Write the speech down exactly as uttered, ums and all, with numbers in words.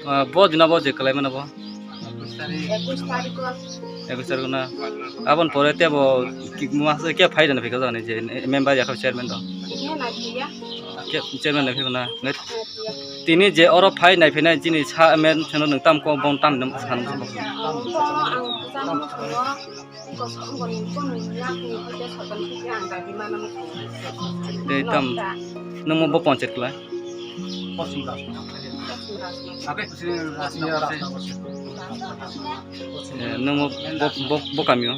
Ah, bo dina bo je kalai mano bo. Ekus tarik na. Abon pore te bo ki-, masa ke phai dana phika jani je member ya chairman do. Ke chairman na phika na. Ngai. Tini je oro phai nai phina jini sa men chano nang tam ko bon tam nam san. Tei tam nungmo bo ponchayat klai? Eh, nungmo bo, bo, bo kamio?